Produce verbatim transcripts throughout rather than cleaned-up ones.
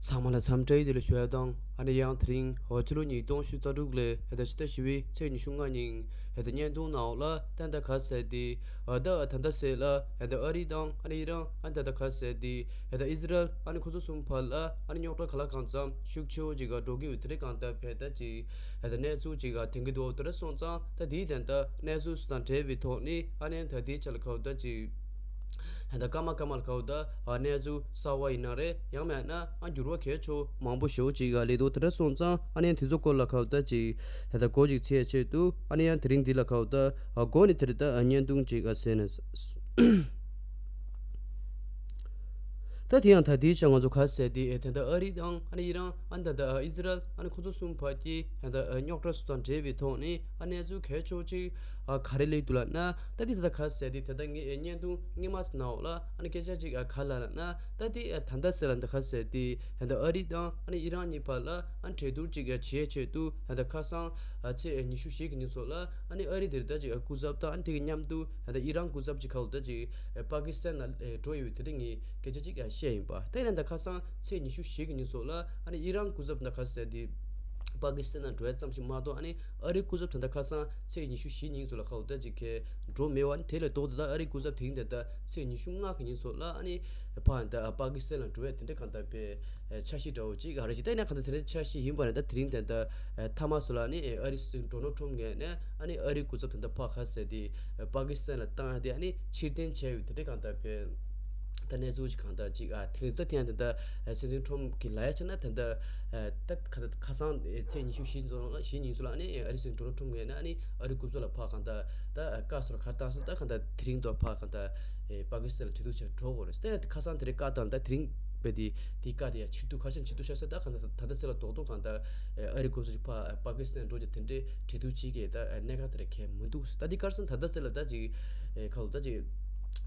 ཚང་མ་ལ་འཚམས་འདྲི་བདེ་ལེགས་ཞུ་ཡ་དང་། ཨ་ནི་ཡང་དེ་རིང་ཕྱི་ལོ་ཉིས་སྟོང་ཉི་ཤུ་རྩ་དྲུག་ལོའི་ཕྱི་ཟླ་བཞི་པའི་ཚེས་ཉི་ཤུ་ལྔ་ཉིན་བརྙན་ཐུང་ནང་ལ་ད་ལྟ་ག་ཟེར་དེ། ཨ་ད་ད་ལྟ་ཟེར་ལ་ཨ་རི་དང་ཨ་ནི་ཨི་རན། ཨ་ད་ལྟ་ག་ཟེར་དེ་ཨི་ཟི་རལ། ཨ་ནི་ཁོ་ཚོ་གསུམ་བར་ལ་ཨ་ནི་རྙོག་དྲ་ག་ལ་གང་འཚམ་ཤུགས་ཆེ་བོ་ཅིག་འགྲོ་གི་ཡོད། དེ་རིང་གང་ལྟར་བས་ད་ཅིག་ཨ་ད་གནས་ཚུལ་ཅིག་ཐོན་གྱི་འདུག་དེ་འདྲ་སོང་ཙང་ད་དེའི་དོན་དག་གནས་ཚུལ་སུ་དང་འབྲེལ་བའི་ཐོག་ནས་ཨ་ནི་ད་དེའི་ཆ་ལ་ག་བ་ད་ཅིག་ད་སྐར་མ་སྐར་མ་ལ་ག་བ་ད་གནས་ཚུལ་གསར་བ་ཡིན་ན་རེད། ཡང་མིན་ན་ཨ་འགྱུར་བ་གལ་ཆེ་མང་པོ་ཞེ་པོ་ཅིག་སླེབས་འདུག་དེ་འདྲ་སོང་ཙང་ཨ་ནི་དེ་ཚོ་སྐོར་ལ་ག་བ་ད་ཅིག་ད་གོ་ཅིག་ཚེ་ཆེད་དུ་ཨ་ནི་ཡང་དེ་རིང་འདི་ལ་ག་བ་ད་གོ་ནི་དེ་རེད། ད་བརྙན་ཐུང་ཅིག་ཟེར་ནས། ད་དེ་ཡང་ད་དེའི་ཆ་ང་ཚོ་ག་ཟེར་དེ་ད་ལྟ་ཨ་རི་དང་ཨ་ནི་ཨི་རན། ཨ་ནི་ད་ལྟ་ཨི་ཟི་རལ། ཨ་ནི་ཁོ་ཚོ་གསུམ་བར་གྱི་ད་ལྟ་རྙོག་དྲ་སུ་དང་འབྲེལ་བའི་ཐོག་ནས་ཨ་གནས་ཚུལ་གལ་ཆེ་བོ་ཅིག་ཨ་ག་རེ་སླེབས་འདུག་ལབ་ན། ད་དེ་ད་ལྟ་ག་ཟེར་དེ་ད་ལྟ་ངའི་བརྙན་ཐུང་སྔོན་མ་ནང་ལ་ཨ་ནི་སྐད་ཆ་ཅིག་ཨ་ག་ལབ་ལབ་ན། ད་དེ་ཨ་ད་ལྟ་ཟེར་ལ་ད་ག་ཟེར་དེ་ད་ལྟ་ཨ་རི་དང་ཨ་ནི་ཨི་རན་གཉིས་བར་ལ་ཨ་ནི་གྲོས་བསྡུར་ཅིག་ཨ་བྱེད་ཆེད་དུ་ད་ལྟ་ཁ་སང་ཨ་ཚེས་ཉི་ཤུ་བཞི་གི་ཉིན་ཚོ་ལ་ཨ་ནི་ཨ་རི་དེར་ད་ཅིག་ཨ་སྐུ་ཚབ་དང་ཨ་ནི་དེ་གི་མཉམ་དུ་ད་ལྟ་ཨི་རན་སྐུ་ཚབ་ཅིག་ག་བ་ད་ཅིག་ཨ་པ་ཀི་སི་ཐན་ལ་ཨ་འགྲོ་ཡོད་དེ་འདྲ་ངས་སྐད་ཆ་ཅིག་ཨ་བཤད་ཡིན་པ། དེ་ནས་ད་ཁ་སང་ཚེས་ཉི་ཤུ་བཞི་གི་ཉིན་ཚོ་ལ་ཨ་ནི་ཨི་རན་སྐུ་ཚབ་ད་ག་ཟེར་དེ་པ་ཀི་སི་ཐན་ལ་འགྲོ་ཡ་ཙམ་ཞིག་མ་གཏོགས་ཨ་ནི་ཨ་རིའི་སྐུ་ཚབ་ད་ལྟ་ཁ་སང་ཚེས་ཉི་ཤུ་བཞི་ཉིན་ཚོ་ལ་ག་བ་ད་ཅིག་ག་འགྲོ་མེད་པ། ཨ་ནི་དེ་ལས་ལྡོག་ཏུ་ད་ཨ་རིའི་སྐུ་ཚབ་དེ་རིང་ད་ལྟ་ཚེས་ཉི་ཤུ་ལྔ་གི་ཉིན་ཚོ་ལ་ཨ་ནི་ཕར་ད་པ་ཀི་སི་ཐན་ལ་འགྲོ་ཡ་དེ་འདྲ་གང་ལྟར་པའི་འཆར་གཞི་འདྲ་བོ་ཅིག་ཨ་རེ་ཅིག་ད་ཡིན་ན་གང་ལྟར་དེ་འདྲའི་འཆར་གཞི་ཡིན་པ་རེད། ད་དེ་རིང་ད་ལྟ་མཐའ་མ་སུ་ལ་ཨ་ནི་ཨ་རིའི་སྲིད་འཛིན་ཌོ་ནལ་ཊམ་ངོས་ནས་ཨ་ནི་ཨ་རིའི་སྐུ་ཚབ་ད་ལྟ་ཕར་ག་ཟེར་དེ་པ་ཀི་སི་ཐན་ལ་བཏང་ཡ་དེ་ཨ་ནི་ཕྱིར་འཐེན་བྱས་ཡོད་དེ་འདྲ་གང་ལྟར་པའི་ད་གནས་ཚུལ་ཅིག་གང་ལྟར་ཅིག་ཨ་དེ་ད་དེ་ཡང་ད་ལྟ་སྲིད་འཛིན་ཊམ་གྱིས་ལབ་ཡ་བྱས་ན་ད་ལྟ་ད་ཁ་ཁ་སང་ཚེས་ཉི་ཤུ་བཞི་ཚོ་བཞི་ཉིན་ཚོ་ལ་ཨ་ནི་ཨ་རིའི་སྲིད་འཛིན་ཌོ་ནལ་ཊམ་ངོས་ནས་ཨ་ནི་ཨ་རིའི་སྐུ་ཚབ་ལ་ཕར་གང་ལྟར་ད་བཀའ་ཟུར་ག་བཏང་སོང་། ད་གང་ལྟར་དེ་རིང་ད་ཕར་གང་ལྟར་ཨེ་པ་ཀི་སི་ཐན་ལ་གྲོས་བསྡུར་བྱེད་འགྲོ་དགོས་རེད། ད་ཁ་སང་དེ་རིང་བཀའ་བཏང་ད་དེ་རིང་བས་དེ་དེའི་བཀའ་དེ་ཡང་ཕྱིར་བསྡུ་ག་ཤེད་ཕྱིར་བསྡུ་ཤ་ཟེར། ད་གང་ལྟར་ད་ལྟ་ཚེ་ལ་རྡོག་རྡོག་གང་ལྟར་ཨེ་ཨ་རིའི་སྐུ་ཚབ་ཅིག་ཕར་ཨེ་པ་ཀི་སི་ཐན་འགྲོ་རྒྱུ་དེ་འདྲའི་གྲོས་བསྡུར་བྱེད་ཀྱི་ད་ཨེ་གནད་འགག་དེ་འདྲ་གལ་མི་འདུག་ད་འདི་གར་སོང་ད་ལྟ་ཚེ་ལ་ད་ཅིག་ཨེ་ག་ལ་ད་ཅིག་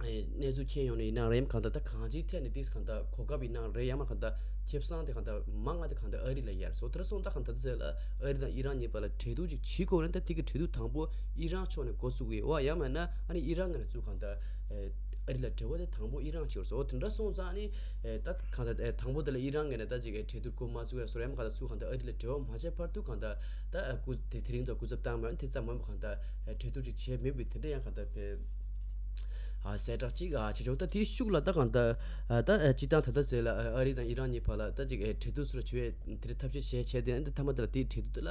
ཨེ་གནས་ཚུལ་མཁྱེན་ཡོང་ནས་ཡིན་ན་རེད། གང་ལྟར་ད་གང་ཅིའི་ཐད་ནས་དེ་གང་ལྟར་གོ་སྐབས་ཡིན་ན་རེད། ཡང་མ་གང་ལྟར་ཁེ་བཟང་དེ་གང་ལྟར་མང་ང་དེ་གང་ལྟར་ཨ་རི་ལ་ཡར་སོང་། དེ་འདྲ་སོང་ད་གང་ལྟར་ད་ཚེ་ལ་ཨ་རི་དང་ཨི་རན་གཉིས་བར་ལ་གྲོས་བསྡུར་ཅིག་བྱེད་དགོས་ན་ད་དེ་གི་གྲོས་བསྡུར་དང་པོ་ཨི་རན་ཕྱོགས་ནས་འགོ་བཙུགས་ཡོད་པ། ཡང་མིན་ན་ཨ་ནི་ཨི་རན་ངོས་ནས་བཙུགས། གང་ལྟར་ཨེ་ཨ་རི་ལ་འབྲེལ་བ་དེ་དང་པོ་ཨི་རན་བྱེད་དགོས་སོ། དེ་འདྲ་སོང་ཙང་ཨ་ནི་ཨེ་ད་གང་ལྟར་ཨེ་དང་པོ་དེ་ལ་ཨི་རན་ངོས་ནས་ད་ཅིག་ཨེ་གྲོས་བསྡུར་འགོ་མ་བཙུགས་ཡ་སོ་རེད། ཡང་མ་གང་ལྟར་ཚུར་གང་ལྟར་ཨ་རི་ལ་འབྲེལ་བ་མ་བྱས་བར་དུ་གང་ལྟར་ད་ཨ་སྐུ་དེ་དེ་རིང་ད་སྐུ་ཚབ་བཏང་མ་ཡོང་། དེ་ཙམ་མ་ཡིན་པ་གང་ལྟར་ཨེ་གྲོས་བསྡུར་ཅིག་བྱས་མེད་པའི་དེ་འདྲ་ཡང་གང་ལྟར་པའི་ཨ་གསལ་བསྒྲགས་ཅིག་ཨ་བྱེད་ཆོག་ད་དེའི་ཤུགས་ལ་ད་གང་ལྟར་ཨ་ད་ཨ་སྤྱིར་བཏང་ད་ལྟ་ཟེར་ལ་ཨ་ཨ་རི་དང་ཨི་རན་གཉིས་བར་ལ་ད་ཅིག་ཨེ་གྲོས་བསྡུར་སུ་ལ་བྱུང་བའི་དེ་འདྲ་ཐབས་ཤེས་བྱས་བྱས་དེ་ཨ་ད་མཐའ་མ་དེ་ལ་དེའི་གྲོས་བསྡུར་དེ་ལ་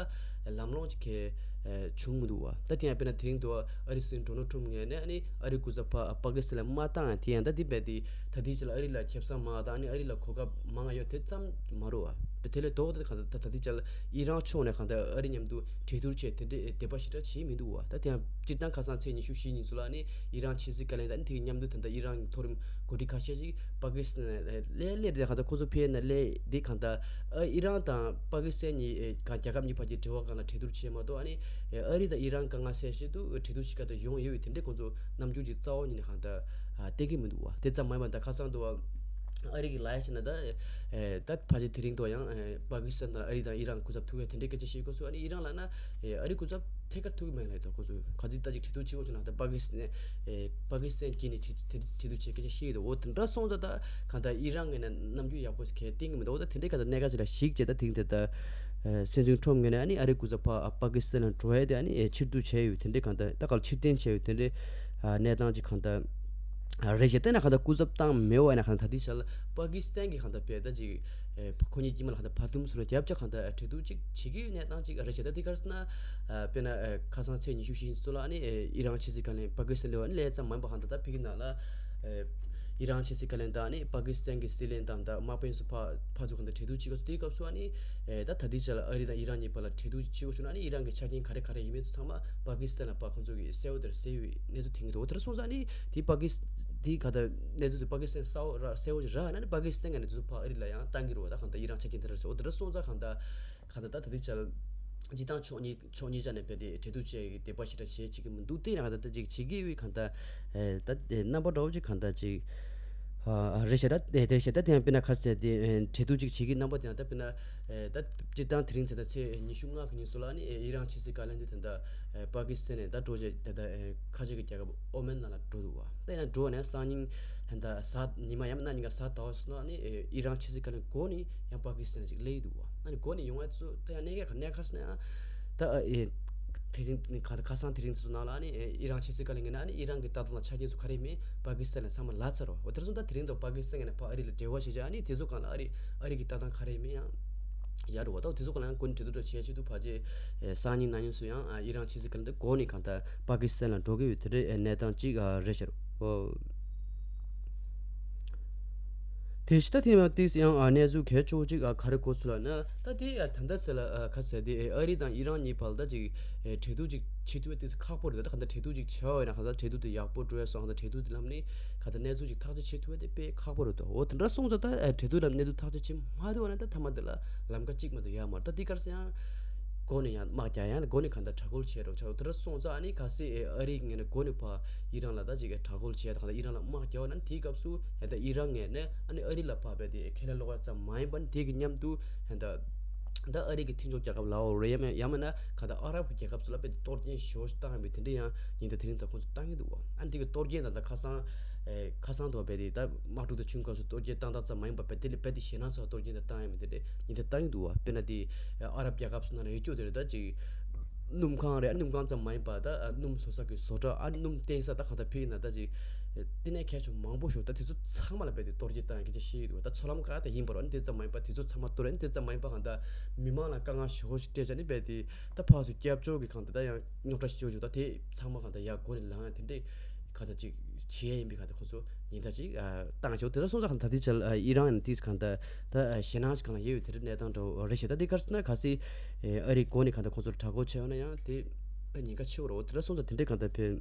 ལམ་ལྷོང་ཅིག་གི་ཨ་བྱུང་མི་འདུག་བ། ད་དེ་ཡང་དཔེར་ན་དེ་རིང་དུ་ཨ་རིའི་སྲིད་འཛིན་ཌོ་ནལ་ཊམ་ངོས་ནས་ཨ་ནི་ཨ་རིའི་སྐུ་ཚབ་ཕར་པ་ཀི་སི་ཐན་ལ་མ་བཏང་ཡང་དེ་ཡང་ད་དེ་རྦད་དེ་ད་ལྟའི་ཆ་ལ་ཨ་རི་ལ་ཁེ་བཟང་མང་བ་དང་ཨ་ནི་ཨ་རི་ལ་གོ་སྐབས་མང་བ་ཡོད་དེ་ཙམ་མ་རེད་བ། དེ་ལས་ལྡོག་སྟེ་གང་ལྟར་ད་ད་ལྟའི་ཆ་ལ་ཨི་རན་ཕྱོགས་ནས་གང་ལྟར་ཨ་རི་མཉམ་དུ་གྲོས་བསྡུར་བྱས་དེ་འདྲའི་དད་པ་ཞེ་དྲག་བྱས་མི་འདུག་བ། ད་དེ་ཡང་སྤྱིར་བཏང་ཁ་སང་ཚེས་ཉི་ཤུ་བཞི་ཉིན་ཚོ་ལ་ཨ་ནི་ཨི་རན་ཕྱི་སྲིད་བཀའ་བློན་དང་ཨ་ནི་དེ་གི་མཉམ་དུ་ད་ལྟ་ཨི་རན་གྱི་མཐོ་རིམ་འགོ་ཁྲིད་ཁ་ཤས་ཤིག་པ་ཀི་སི་ཐན་ལ་སླེབས་སླེབས་རེད། གང་ལྟར་ཁོ་ཚོ་ཕེབས་ནས་སླེབས་དེ་གང་ལྟར་ཨ་ཨི་རན་དང་པ་ཀི་སི་ཐན་གཉིས་ཨེ་གང་རྒྱལ་ཁབ་གཉིས་བར་གྱི་འབྲེལ་བ་སྒང་ལ་གྲོས་བསྡུར་བྱས་མ་གཏོགས་ཨ་ནི་ཨེ་ཨ་རི་དང་ཨི་རན་དཀའ་ངལ་སེལ་ཆེད་དུ་གྲོས་བསྡུར་བྱེད་ཀ་ད་ཡོང་ཡོད་པའི་དེ་འདྲའི་ཁོང་ཚོ་རྣམ་འགྱུར་ཅིག་རྩ་བ་ཉིད་ནས་གང་ལྟར་ཨ་སྟོན་གྱི་མི་འདུག་བ། དེ་ཙམ་མ་ཡིན་པར་ད་ཁ་སང་དུ་བ་ཨ་རི་གི་ལབ་ཡ་བྱས་ན་ད་ཨེ་ད་ཕལ་ཆེར་དེ་རིང་དུ་ཡང་ཨེ་པ་ཀི་སི་ཐན་དང་ཨ་རི་དང་ཨི་རན་སྐུ་ཚབ་ཐུག་ཡ་དེ་འདྲའི་སྐད་ཆ་བཤད་དགོས་སུ་ཨ་ནི་ཨི་རན་ལབ་ན་ཨེ་ཨ་རི་སྐུ་ཚབ་ཐད་ཀར་ཐུག་གི་མེད་ལབ་ཡོད། ད་ཁོང་ཚོས་ག་ཚོད་ད་ཅིག་གྲོས་བསྡུར་བྱེད་དགོས་བྱུང་ན་ད་པ་ཀི་སི་ཐན་ཨེ་པ་ཀི་སི་ཐན་བརྒྱུད་ནས་གྲོས་གྲོས་བསྡུར་བྱེད་སྐད་ཆ་བཤད་ཡོད། འོ་དེ་འདྲ་སོང་ཙང་ད་གང་ལྟར་ཨི་རན་ངོས་ནས་རྣམ་འགྱུར་ཡག་པོ་ཞིག་གང་ཡང་བསྟན་གྱི་མི་འདུག་འོ་ད་དེ་འདྲའི་ག་ད་གནད་འགག་ཅིག་ལ་གཞིགས་བྱས་ད་དེང་དེ་ད་ཨེ་སྲིད་འཛིན་ཊམ་ངོས་ནས་ཨ་ནི་ཨ་རིའི་སྐུ་ཚབ་ཕར་ཨ་པ་ཀི་སི་ཐན་ལ་འགྲོ་ཡ་དེ་ཨ་ནི་ཨེ་ཕྱིར་བསྡུ་བྱས་ཡོད། དེ་འདྲའི་གང་ལྟར་ད་ག་ལ་ཕྱིར་འཐེན་བྱས་ཡོད། དེ་འདྲའི་ཨ་གནས་སྟངས་ཅིག་གང་ལྟར་ཨ་རེད་བྱས། དེ་ན་གང་ལྟར་སྐུ་ཚབ་བཏང་མེད་པ་ཡིན་ན་གང་ལྟར་ད་ལྟའི་ཆ་ལ་པ་ཀི་སི་ཐན་གྱི་གང་ལྟར་བས་ད་ཅིག་ཨེ་ཁོ་གཉིས་དཀྱིལ་མ་ལ་གང་ལྟར་བར་འདུམ་སུ་ལ་རྒྱབ་ཆ་གང་ལྟར་གྲོས་བསྡུར་ཅིག་བྱེད་ཀྱི་ཡོད་གནས་སྟངས་ཅིག་རེད་བྱས། ད་འདི་གར་སོང་ན་ཨ་དཔེར་ན་ཨེ་ཁ་སང་ཚེས་ཉི་ཤུ་བཞི་ཚོ་ལ་ཨ་ནི་ཨེ་ཨི་རན་ཕྱི་སྲིད་བཀའ་བློན་པ་ཀི་སི་ཐན་ལ་ཨ་ནི་སླེབས་ཙམ་མ་ཡིན་པ་གང་ལྟར་ད་ཕ་གི་ནང་ལ་ཨེ་ཨི་རན་ཕྱི་སྲིད་བཀའ་བློན་དང་ཨ་ནི་པ་ཀི་སི་ཐན་གྱི་སྲིད་བློན་དང་ད་དམག་དཔོན་སུ་ཕ་ཕར་ཚུར་གང་ལྟར་གྲོས་བསྡུར་བྱེད་སྐབས་སུ་དེའི་སྐབས་སུ་ཨ་ནི་ཨེ་ད་ད་ལྟའི་ཆ་ལ་ཨ་རི་དང་ཨི་རན་གཉིས་བར་ལ་གྲོས་བསྡུར་བྱེད་དགོས་བྱུང་ན་ཨ་ནི་ཨི་རན་གྱི་ཆ་རྐྱེན་ག་རེ་ག་རེ་ཡིན་མིན་ཚོ་ཚང་མ་པ་ཀི་སི་ཐན་ལ་ཕར་ཁོང་ཚོ་གིས་གསལ་བོ་དེར་གསལ་བའི་གནས་ཚུལ་ཐོན་གྱི་འདུག་དེར་སོང་ཙང་ཨ་ནི་དེ་པ་ཀི་སི་དེ་ག་ད་གནས་ཚུལ་དེ་པ་ཀི་སི་ཐན་གསལ་བོ་ར་གསལ་བོ་ཞིག་རག་ཡོད་ན་ཨ་ནི་པ་ཀི་སི་ཐན་གྱི་གནས་ཚུལ་ཕར་ཨ་རི་ལ་ཡང་བཏང་གི་རེད་བ། ད་གང་ལྟར་ཨི་རན་ཆ་རྐྱེན་དེ་འདྲ་རེད་ཟེར། འོ་དེ་འདྲ་སོང་ཙང་གང་ལྟར་གང་ལྟར་ད་ད་ལྟའི་ཆར་སྤྱིར་བཏང་ཕྱོགས་གཉིས་ཕྱོགས་གཉིས་ཆ་ནས་རྦད་དེ་གྲོས་བསྡུར་བྱེད་ཀྱི་དད་པ་ཞེ་དྲག་བྱེད་བྱེད་ཀྱི་མི་འདུག་དེ་ཡང་ད་ལྟ་ཅིག་བྱེད་ཀྱི་ཡོད་གང་ལྟར་ཨེ་ད་ཨེ་རྣམ་པ་འདྲ་བོ་ཅིག་གང་ལྟར་ཅིག་ རེད་ཤག་ད་དེ་རེད་ཤག་ད་དེ་ཡང་དཔེར་ན་ཁ་ཟེར་དེ་འབྲེལ་གཏུག་ཅིག་བྱེད་ཀྱི་རྣམ་པ་དེ་ཡང་ད་དཔེར་ན་ད་སྤྱིར་བཏང་དེ་རིང་ད་ལྟ་ཚེས་ཉི་ཤུ་ལྔ་གི་ཉིན་སུ་ལ་ནི་ཨི་རན་ཕྱི་སྲིད་བཀའ་བློན་དེ་ད་ལྟ་པ་ཀི་སི་ཐན་ནས་ད་འགྲོ་བྱས་ད་ལྟ་ཁ་ཆེ་གི་རྒྱལ་ཁབ་ཨོ་མན་ནང་ལ་འགྲོ་འདུག་བ། ད་ཡིན་ན་འགྲོ་ནས་སང་ཉིན་ད་ལྟ་གཟའ་ཉི་མ་ཡང་མིན་ན་གནངས་ཉིན་ག་གཟའ་ཟླ་བ་སོང་ན་ནི་ཨི་རན་ཕྱི་སྲིད་བཀའ་བློན་མགོ་ནས་ཡང་པ་ཀི་སི་ཐན་ལ་ཅིག་སླེབས་འདུག་བ། ཨ་ནི་མགོ་ནས་ཡོང་བ་ཚོ་ད་ཡང་གནད་འགག་གནད་འགག་ཟེར་ན་ཡང་ད་ཨེ་དེ་རིང་ཁ་ཁ་སང་དེ་རིང་དེ་ཚོ་ནང་ལ་ཨ་ནི་ཨེ་ཨི་རན་ཕྱི་སྲིད་བཀའ་བློན་ངོས་ནས་ཨ་ནི་ཨི་རན་གྱི་ལྟ་སྟངས་དང་ཆ་རྐྱེན་ཚོ་ག་རེ་མེད་པ་ཀི་སི་ཐན་ལ་ཚང་མ་ལབ་ཚར་བ། འོ་དེ་ཚོ་ད་དེ་རིང་དུ་པ་ཀི་སི་ཐན་ངོས་ནས་ཕར་ཨ་རི་ལ་འབྲེལ་བ་བྱེད་ཆེད་ཨ་ནི་དེ་ཚོ་སྒང་ལ་ཨ་རི་ཨ་རི་གི་ལྟ་སྟངས་ག་རེ་མེད་ཡང་ཡར་རུ་བ། ད་དེ་ཚོ་སྒང་ལ་ཡང་མགོ་ནས་འབྲེལ་གཏུག་འགྲོ་བྱེད་ཆེད་དུ་ཕལ་ཆེར་ཨེ་སང་ཉིན་གནངས་ཉིན་སུ་ཡང་ཨ་ཨི་རན་ཕྱི་སྲིད་བཀའ་བློན་དེ་མགོ་ནས་གང་ལྟར་པ་ཀི་སི་ཐན་ལ་འགྲོ་གི་ཡོད། དེ་རེད་གནས་སྟངས་གཅིག་ཨ་རེད་ཤག་འོ། དེ་བཞིན་ད་ཐེངས་མ་ཏིས་ཡང་ཨ་གནས་ཚུལ་གལ་ཆེ་བོ་གཅིག་ཨ་ག་རེ་གོ་ཚུལ་ལ་ན། ད་དེ་ཨ་ད་ལྟ་ཟེར་ལ་ཨ་ག་ཟེར་དེ་ཨ་རི་དང་ཨི་རན་གཉིས་བར་ལ་ད་ཅིག་ཨེ་འབྲེལ་གཏུག་ཅིག་བྱེད་ཐུབ་པ་ཏིས་ཁག་པོ་རེད། ད་ག་འདྲ་འབྲེལ་གཏུག་ཅིག་བྱས་པ་ཡིན་ན་ག་འདྲ་འབྲེལ་གཏུག་དེ་ཡག་པོ་འགྲོ་ཡ་སོང་། ག་འདྲ་འབྲེལ་གཏུག་དེ་ལམ་ནི་ག་འདྲ་གནས་ཚུལ་ཅིག་ཐག་གཅོད་བྱེད་ཐུབ་པ་དེ་དཔེ་ཁག་པོ་རེད་དོ། འོ་དེ་འདྲ་སོང་ཙང་ད་ཨ་འབྲེལ་གཏུག་ལམ་གནས་ཚུལ་ཐག་གཅོད་བྱེད་མ་ཐུབ་པ་ན་ད་མཐའ་མ་དེ་ལ་ལམ་ཁ་གཅིག་མ་གཏོགས་ཡོད་མ་རེད། ད་དེ་ག་རེ་ཟེར་ཡང་མགོ་ནས་ཡང་དམག་རྒྱག་ཡང་མགོ་ནས་ག་འདྲ་དྲག་རྒོལ་བྱེད་རོགས་བྱ་འོ་དེ་འདྲ་སོང་ཙང་ཨ་ནི་གལ་སྲིད་ཨ་རི་ངོས་ནས་མགོ་ནས་ཕར་ཨི་རན་ལ་ད་ཅིག་དྲག་རྒོལ་བྱས་ད་ག་ད་ཨི་རན་ལ་དམག་རྒྱག་པ་ན་དེའི་སྐབས་སུ་ཡང་ད་ཨི་རན་ངོས་ནས་ཨ་ནི་ཨ་རི་ལ་ཕར་རྦད་དེ་ཁས་ལེན་སློག་ཡ་ཙམ་མ་ཡིན་པ་ནི་དེ་གི་མཉམ་དུ་ཡང་ད་ད་ཨ་རི་གི་མཐུན་ཕྱོགས་རྒྱལ་ཁབ་ལའོ་རེད་ཡང་མིན་ཡང་མིན་ན་ག་ད་ཨ་རབ་ཀྱི་རྒྱལ་ཁབ་ཚོ་ལ་རྦད་དེ་གཏོར་སྐྱོན་ཞེ་པོ་ཞིག་བཏང་ཡོད་པའི་དེ་འདྲ་ཡང་ཉིན་ད་དེ་རིང་ད་ཁོང་ཚོ་བཏང་གི་འདུག་བ། ཨ་ནི་དེ་གི་གཏོར་སྐྱོན་ད་ད་ཁ་སང་ཨེ་ཁ་སང་དུ་རྦད་དེ་ད་དམག་འཁྲུག་དང་ཆུང་སྐབས་སུ་གཏོར་སྐྱོན་བཏང་སྟངས་ཙམ་མ་ཡིན་པ་རྦད་དེ་ལས་རྦད་དེ་ཞེད་སྣང་ཚ་བ་གཏོར་སྐྱོན་དེ་བཏང་ཡོད་མེད་དེ་འདྲ་ཉིན་ད་བཏང་གི་འདུག་བ། དཔེར་ན་དེ་ཨ་རབ་རྒྱལ་ཁབ་ཚོ་ནང་ལ་ཡོད་སྐྱོ་དེ་རེད། ད་ཅིག་སྣུམ་ཁང་རེད། ཨ་སྣུམ་ཁང་ཙམ་མ་ཡིན་པ་ད་ཨ་སྣུམ་བཟོ་ས་གི་བཟོ་གྲྭ་ཨ་སྣུམ་བཏོན་ས་ད་གང་ལྟར་ཕིག་ན་ད་ཅིག་ཨེ་བསྟི་གནས་མཁས་མཆོག་མང་པོ་ཞིག་ད་དེ་ཚོ་ཚང་མ་ལ་རྦད་དེ་གཏོར་སྐྱོན་བཏང་ཡོད་སྐད་ཆ་བཤད་ཀྱི་འདུག་བ། ད་མཚོ་ལམ་ཀ་ད་ཡིན་པ་རེད། ཨ་ནི་དེ་ཙམ་མ་ཡིན་པ་དེ་ཚོ་ཚང་མ་གཏོར། ཨ་ནི་དེ་ཙམ་མ་ཡིན་པ་གང་ལྟར་མི་མང་ལ་དཀའ་ངལ་ཞེ་པོ་ཞིག་སྤྲད་ཅ་ནི་རྦད་དེ་ད་ཕར་ཚུར་སྐྱབས་བཅོལ་གྱི་གང་ལྟར་ད་ཡང་རྙོག་དྲ་ཞེ་པོ་ཞིག་ད་དེ་ཚང་མ་གང་ལྟར་ཡར་མགོ་ནས་ལངས་ཡ་དེ་འདྲས་གང་ལྟར་ཅིག་བྱེད་ཡ་ཡིན་པའི་གང་ལྟར་ཁོ་ཚོ་ཉིན་ལྟར་ཅིག་ཨ་བཏང་ཆོག་དེ་འདྲ་སོང་ཙང་གང་ལྟར་དེ་ཆ་ལ་ཨ་ཨི་རན་ཡང་དེ་གང་ལྟར་ད་ཨ་ཞེད་སྣང་ཞིག་གང་ལ་ཡོད་ཡོད་དེ་འདྲ་གནས་སྟངས་འདྲ་བོ་རེད་ཤག་ད་དེ་ག་རེ་ཟེར་ན་གལ་སྲིད་ཨ་རི་མགོ་ནས་གང་ལྟར་ཁོ་ཚོར་དྲག་རྒོལ་བྱས་ཡོད་ན་ཡང་དེ་ད་ཉེན་ཁ་ཆེ་བོ་རེད། འོ་དེ་འདྲ་སོང་ཙང་དེ་འདྲས་གང་ལྟར་ཕན།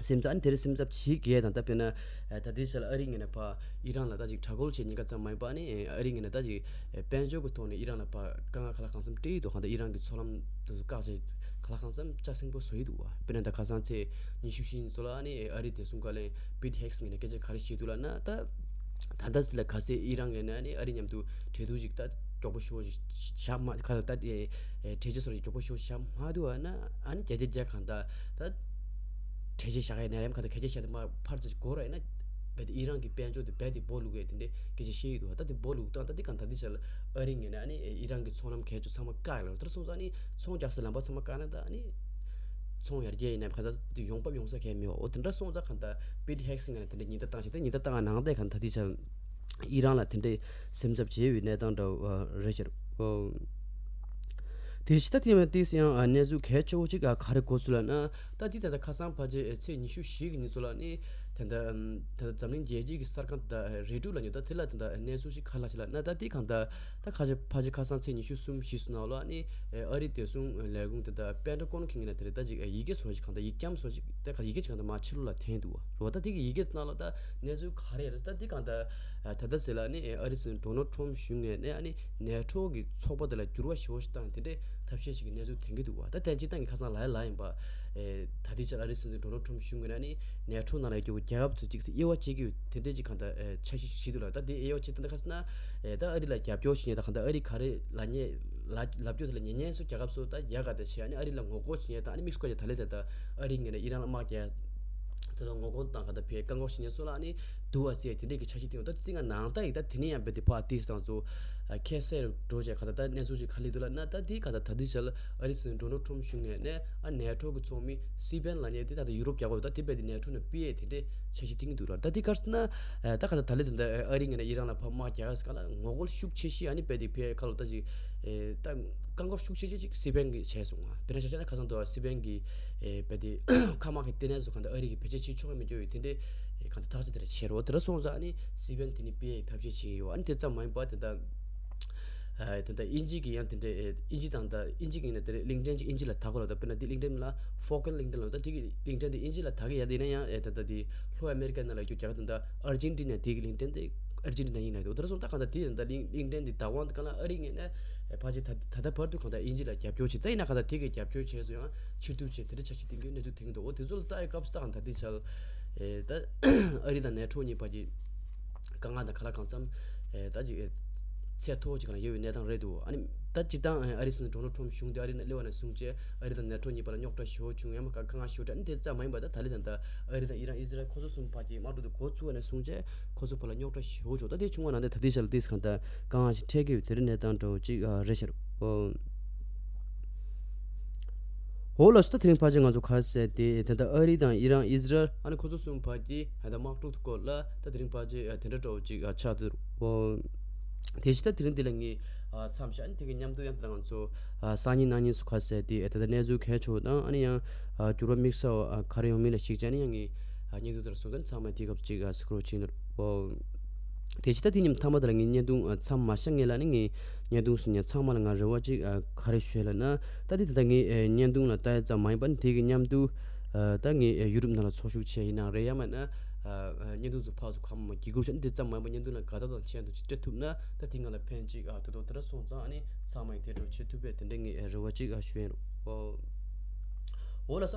སེམས་འཚབ་ཨ་ནི་དེ་རིང་སེམས་འཚབ་བྱེད་དགོས་དང་ད་དཔེར་ན་ད་ལྟའི་ཆ་ལ་ཨ་རི་ངོས་ནས་ཕར་ཨི་རན་ལ་ད་ཅིག་དྲག་རྒོལ་བྱེད་ཉེན་ཁ་ཙམ་མ་ཡིན་པ་ཨ་ནི་ཨ་རི་ངོས་ནས་ད་ཅིག་དཔལ་འབྱོར་གྱི་ཐོག་ནས་ཨི་རན་ལ་ཕར་དཀའ་ངལ་ག་ལ་གང་འཚམ་སྤྲད་ཡི་འདུག་གང་ལྟར་ཨི་རན་གྱི་མཚོ་ལམ་དེ་ཚོ་བཀག་བྱས་ག་ལ་གང་འཚམ་ལྕགས་སྲིན་པོ་བཟོ་ཡི་འདུག་བ། དཔེར་ན་ད་ཁ་སང་ཚེས་ཉི་ཤུ་བཞི་ཉིན་ཚོ་ལ་ཨ་ནི་ཨ་རི་བདེ་སྲུང་བཀའ་བློན་པིད་ཧེག་སི་ངོས་ནས་སྐད་ཆ་ག་རེ་བཤད་འདུག་ལབ་ན་ད་ད་ལྟ་ཟེར་ལ་གལ་སྲིད་ཨི་རན་ངོས་ནས་ཨ་ནི་ཨ་རི་མཉམ་དུ་འབྲེལ་གཏུག་ཅིག་ད་མགྱོགས་པོ་ཞེ་པོ་ཞིག་བཞག་མ་ག་ད་ད་གྲོས་ཆོད་སོགས་ཞིག་མགྱོགས་པོ་ཞེ་པོ་བཞག་མ་ཐུབ་པ་ན་ཨ་ནི་བརྒྱ་ཆ་བརྒྱ་གང་ལྟར་ད་གྲོས་ཆོད་བཞག་ཡ་ནས་རེམ་ག་ད་གལ་ཆེ་བཞག་དེ་མ་ཕར་ཚུར་འགོར་བ་ཡིན་ན་རྦད་དེ་ཨི་རན་གྱི་དཔལ་འབྱོར་དེ་རྦད་དེ་སྦོ་ལུག་ཡས་དེ་འདྲའི་སྐད་ཆ་བཤད་ཡི་འདུག་ད་དེ་སྦོ་ལུག་སྟངས་ད་དེ་གང་ད་དེ་ཆ་ལ་ཨ་རི་ངོས་ནས་ཨ་ནི་ཨི་རན་གྱི་ཚོང་ལམ་གས་ཆོ་ཚང་མ་བཀག་ཡོད་ལ་དེར་སོང་ཙང་ཨ་ནི་ཚོང་རྒྱག་ས་ལམ་པ་ཚང་མ་བཀག་ན་ད་ཨ་ནི་ཚོང་ཡར་རྒྱས་ཡིན་ན་གང་ད་དེ་ཡོང་འབབ་ཡོང་ས་གས་མེད་བ། འོ་དེ་འདྲ་སོང་ཙང་གང་ད་པིད་ཧེག་སི་ངོས་ནས་དེ་འདྲ་ཉིན་ད་བཏང་ཞིག་ད་ཉིན་ད་བཏང་ནང་བསྡད་གང་ད་དེ་ཆ་ཨི་རན་ལ་དེ་འདྲའི་སེམས་འཚབ་བྱེད་ཡོད་གནས་སྟངས་འདྲ་བོ་རེད་ཤག་འོ། དེ་ཕྱི་ད་དེ་མ་ཏིས་ཡང་གནས་ཚུལ་གལ་ཆེ་བོ་གཅིག་ག་རེ་གོ་སོང་ལབ་ན། ད་དེ་ད་ལྟ་ཁ་སང་ཕལ་ཆེར་ཚེས་ཉི་ཤུ་བཞི་གི་ཉིན་ཚོ་ལ་ནི་ད་ལྟ་ད་ལྟ་འཛམ་གླིང་རྒྱལ་སྤྱི་གི་གསར་ཁང་ད་རེ་ཌིའོ་ལ་ཉོ་ད་དེ་ལ་ད་ལྟ་གནས་ཚུལ་ཞིག་ག་ལ་ཞིག་ལབ་ན། ད་དེ་གང་ད་ད་ཁ་ཆེ་ཕལ་ཆེར་ཁ་སང་ཚེས་ཉི་ཤུ་གསུམ་བཞི་སོ་ནང་ལ་ནི་ཨ་རི་བདེ་སྲུང་ལས་ཁུངས་ད་ལྟ་པེན་ཊ་གོན་གི་ངོས་ནས་དེ་རེད་ད་ཅིག་ཡི་གེ་བཟོ་ཞིག་གང་ད་ཡིག་རྐྱང་བཟོ་ཞིག་ད་ག་ཡི་གེ་ཅིག་གང་ད་མ་ཕྱི་ལོགས་ལ་འཐེན་འདུག་བ། རེད་བ། ད་དེ་གི་ཡི་གེ་ནང་ལ་ད་གནས་ཚུལ་ག་རེ་རེད། ད་འདི་གང་ལྟར་ད་ལྟ་ཟེར་ལ་ནི་ཨ་རི་སྲིད་འཛིན་ཌོ་ནལ་ཊམ་གཞུང་ནས་ནི་ཨ་ནི་ནེ་ཊོ་གི་ཚོགས་པ་དེ་ལ་འགྱུར་བ་ཞེ་པོ་ཞིག་བཏང་དེ་འདྲའི་ཐབས་ཤེས་ཤིག་གི་གནས་ཚུལ་ཐོན་གྱི་འདུག་བ། ད་དེ་སྤྱིར་བཏང་གི་ཁ་སང་ལ་ཡ་ལ་ཡིན་པ་ད་ལྟའི་ཆར་ཨ་རི་སྲིད་འཛིན་ཌོ་ནལ་ཊམ་གཞུང་ནས་ནི་ནེ་ཊོ་ནང་ལ་ཡོད་རྒྱུ་རྒྱལ་ཁབ་ཚོ་གཅིག་སེ་དབྱེ་བ་ཕྱེ་གི་ཡོད་དེ་འདྲའི་ཅིག་གང་ལྟར་འཆར་གཞི་ཞིག་འདུག་ལ། ད་དེ་དབྱེ་བ་ཕྱེ་སྟངས་ད་ཁ་སང་ན་ད་ཨ་རི་ལ་རྒྱབ་སྐྱོར་བྱེད་མཁན་ད་གང་ལྟར་ཨ་རི་ག་རེ་ལབ་མཁན་ལབ་ལབ་རྒྱུ་དེ་ལ་ཉན་མཁན་ཚོ་རྒྱལ་ཁབ་ཚོ་ད་ཡ་ག་དེ་བྱས་ཨ་ནི་ཨ་རི་ལ་ངོ་རྒོལ་བྱེད་མཁན་དང་ཨ་ནི་དམིགས་སུ་བཀར་ཏེ་ད་ལས་དེ་ད་ཨ་རི་ངོས་ནས་ཨི་རན་ལ་དམག་རྒྱག་དེ་ཚོ་ངོ་རྒོལ་དང་ག་ད་ཕེ་བཀག་འགོག་བྱེད་མཁན་ཚོ་ལ་ཨ་ནི་འདུལ་བ་བྱས་དེ་འདྲས་ཀྱི་འཆར་གཞི་བཏིང་ཡོད། ད་དེ་ཏིང་ང་ནང་ལྟ་ཡིག་ད་དེ་ནས་ཡང་རྦད་དེ་ཕར་ཏིག་སང་ཚོ་ཁ་གསལ་རུ་འགྲོ་བྱས་ག་ད་ད་གནས་ཚུལ་ཅིག་ག་ལེ་འདུག་ལ་ན། ད་དེ་ག་ད་ད་དེ་ཆ་ལ་ཨ་རི་སྲིད་འཛིན་ཌོ་ནལ་ཊམ་གཞུང་ནས་ནས་ཨ་ནེ་ཊོ་གི་ཚོགས་མི་སི་པན་ལབ་མཁན་དེ་ད་ད་ཡུ་རོབ་རྒྱལ་ཁབ་ད་དེ་རྦད་དེ་ནེ་ཊོ་ནས་ཕུད་ཡས་དེ་འདྲས་འཆར་གཞི་བཏིང་གི་འདུག་ལ། ད་དེ་ག་རེ་ཟེར་ན་ད་ག་ད་ད་ལེ་དེ་འདྲ་ཨ་རི་ངོས་ནས་ཨི་རན་ལ་ཕར་དམག་རྒྱག་ས་ག་ལ་ངོ་རྒོལ་ཤུགས་ཆེ་ཤོས་ཨ་ནི་རྦད་དེ་ཕེ་ཁ་ལོ་ད་ཅིག་ཨེ་ད་བཀག་འགོག་ཤུགས་ཆེ་ཆེ་ཅིག་སི་པན་གྱིས་བྱས་སོང་ང་། དཔེར་ན་ཆ་བཞག་ན་ཁ་སང་དུ་སི་པན་གྱིས་ཨེ་རྦད་དེ་མཁའ་དམག་གི་ལྟེ་གནས་སུ་གང་ལྟར་ཨ་རི་གིས་བེད་སྤྱོད་བྱེད་ཆོག་གི་མི་འདུག་ཡོད་དེ་འདྲའི་ཨེ་གང་ལྟར་ཐག་གཅོད་དེ་འདྲ་བྱས་རོགས། དེ་འདྲ་སོང་ཙང་ཨ་ནི་སི་པན་དེ་ནི་ཕུད་ཡས་ཐབས་ཤེས་བྱེད་ཀྱི་ཡོད། ཨ་ནི་དེ་ཙམ་མ་ཡིན་པར་དེ་ད་ཨེ་དེ་ད་དབྱིན་ཇི་གི་ཡང་དེ་འདྲའི་ཨེ་དབྱིན་ཇི་དང་ད་དབྱིན་ཇི་གི་ཡིན་ན་དེ་རེད་གླིང་ཕྲན་ཅིག་དབྱིན་ཇི་ལ་ད་གོ་ལ། ད་དཔེར་ན་དེ་གླིང་ཕྲན་ལ་ཧྥོ་ཀལ་གླིང་ཕྲན་ལ། ད་དེ་གི་གླིང་ཕྲན་དེ་དབྱིན་ཇི་ལ་ད་གི་ཡ་དེ་ན་ཡང་ཨེ་ད་ད་དེ་ལྷོ་ཨ་མེ་རི་ཀ་ནང་ལ་ཡོད་རྒྱ་གར་དང་ད་ཨར་ཇེན་ཊི་ན་དེ་གི་གླིང་ཕྲན་དེ་ཨར་ཇེན་ཊི་ན་ཡིན་ན་དེ་འོ་དེ་ར་སོང་ད་གང་ལྟར་དེ་ད་གླིང་གླིང་ཕྲན་དེ་བདག་དབང་དུ་གང་ལ་ཨ་རི་ངོས་ནས་ཨེ་ཕལ་ཆེར་ད་ད་ལྟ་བར་དུ་གང་ལྟར་དབྱིན་ཇི་ལ་རྒྱབ་སྐྱོར་བྱེད། ད་ཡིན་ན་གང་ལྟར་དེ་གི་རྒྱབ་སྐྱོར་བྱས་སོང་ཡང་ཕྱིར་བསྡུ་བྱས་དེ་འདྲ་འཆར་གཞི་བཏིང་གི་གནས་ཚུལ་ཐོན་གི་འདུག་འོ་དེ་ཚོ་ལ་ལྟ་ཡི་སྐབས་སུ་ད་གང་ལྟར་དེ་ཆ་ལ་ཨེ་ད་ཨ་རི་དང་ནེ་ཊོ་གཉིས་བར་གྱི་ ལྔ་དང་ག་ལ་གང་འཚམ་ཨེ་ད་ཅིག་ཨེ་ཚད་མཐོ་བོ་ཅིག་ག་ལ་ཡོད་པའི་གནས་སྟངས་རེད་འདུག་ཨ་ནི་ད་སྤྱིར་བཏང་ཨ་རིའི་སྲིད་འཛིན་ཌོ་ནལ་ཊམ་ཕ་གཞུང་དེ་ཨ་རི་ནང་སླེབས་པ་ནས་བཟུང་བྱས་ཨ་རི་དང་ནེ་ཊོ་གཉིས་བར་ལ་རྙོག་དྲ་ཞེ་པོ་བྱུང་། ཡང་མ་དཀའ་ངལ་ཞེ་པོ་འཕྲད། ཨ་ནི་དེ་ཙམ་མ་ཡིན་པ་ད་ད་ལི་དང་ད་ཨ་རི་དང་ཨི་རན་ཨི་ཟི་རལ་ཁོ་ཚོ་གསུམ་བར་གྱི་དམག་འཁྲུག་དེ་འགོ་ཚུགས་པ་ནས་བཟུང་བྱས་ཁོ་ཚོ་བར་ལ་རྙོག་དྲ་ཞེ་པོ་བྱུང་། ད་དེ་བྱུང་བ་ནང་དེ་ད་ལྟའི་ཆར་ལ་དེ་གང་ལྟར་དཀའ་ངལ་ཞིག་འཕྲད་ཀྱི་ཡོད། དེ་རིང་གནས་སྟངས་འདྲ་བོ་ཅིག་ཨ་རེད་ཤག་ཨོ། འོ་ལགས་སོ། ད་དེ་རིང་ཕལ་ཆེར་ང་ཚོ་ག་རེ་ཟེར་དེ་ད་ལྟ་ཨ་རི་དང་ཨི་རན་ཨི་ཟི་རལ་ཨ་ནི་ཁོ་ཚོ་གསུམ་བར་གྱི་ད་ལྟ་དམག་འཁྲུག་སྐོར་ལ་ད་དེ་རིང་ཕལ་ཆེར་དེ་འདྲ་འདྲ་བོ་ཅིག་ཆགས་འདུག་ཨོ། དེ་བཞིན་ད་དེ་རིང་འདི་ལ་ངས་མཚམས་བཞག་ཨ་ནི་དེ་གི་མཉམ་དུ་ཡང་ད་ང་ཚོ་སང་ཉིན་གནངས་ཉིན་སུ་ག་རེ་ཟེར་དེ་ད་ལྟ་གནས་ཚུལ་གལ་ཆེ་བོ་དང་ཨ་ནི་ཡང་འགྱུར་བ་དམིགས་བསལ་བ་ག་རེ་ཡོང་མིན་ལ་གཞིགས་བྱས་ཨ་ནི་ཡང་ངས་བརྙན་ཐུང་དེ་ལ་སོང་ཙང་ཚང་མས་དེའི་སྐབས་ཅིག་གཟིགས་རོགས་བྱེད་ནོར་ཨོ། དེ་ཕྱི་ད་དེ་ཉིན་མཐའ་མ་དེ་ལ་ངས་བརྙན་ཐུང་མཚམས་མ་བཞག་སྔོན་ལ་ནི་ངས་བརྙན་ཐུང་སུ་ཉན་ཚང་མ་ལ་ང་རེ་བ་ཅིག་ག་རེ་ཞུ་ལ་ན། ད་དེ་ད་ལྟ་ངས་བརྙན་ཐུང་ལ་ལྟ་ཡ་ཙམ་མ་ཡིན་པ་ནི་དེ་གི་མཉམ་དུ་ད་ངས་ཡུ་ཊུབ་ནང་ལ་ཚོགས་ཞུགས་བྱས་ཡིན་ནའང་རེད། ཡང་མིན་ན་བརྙན་ཐུང་ཚོ་ཕར་ཚུར་གང་མང་བརྒྱུད་སྐུར་བྱས་ནས་དེ་ཙམ་མ་ཡིན་པ་བརྙན་ཐུང་ལ་དགའ་རྟགས་དང་ཆེད་དུ་ཅིག་སྤྲད་ཐུབ་ན་ད་དེ་ང་ལ་ཕན་ཅིག་ཐོགས་ཐོགས་དེ་འདྲ་སོང་ཙང་ཨ་ནི་ཚང་མ་ཡིས་དེ་འདྲ་བྱེད་ཐུབ་པའི་དེ་འདྲ་ངས་རེ་བ་ཅིག་ཞུ་ཡིན་རོགས་ཨོ། འོ་ལགས་སོ།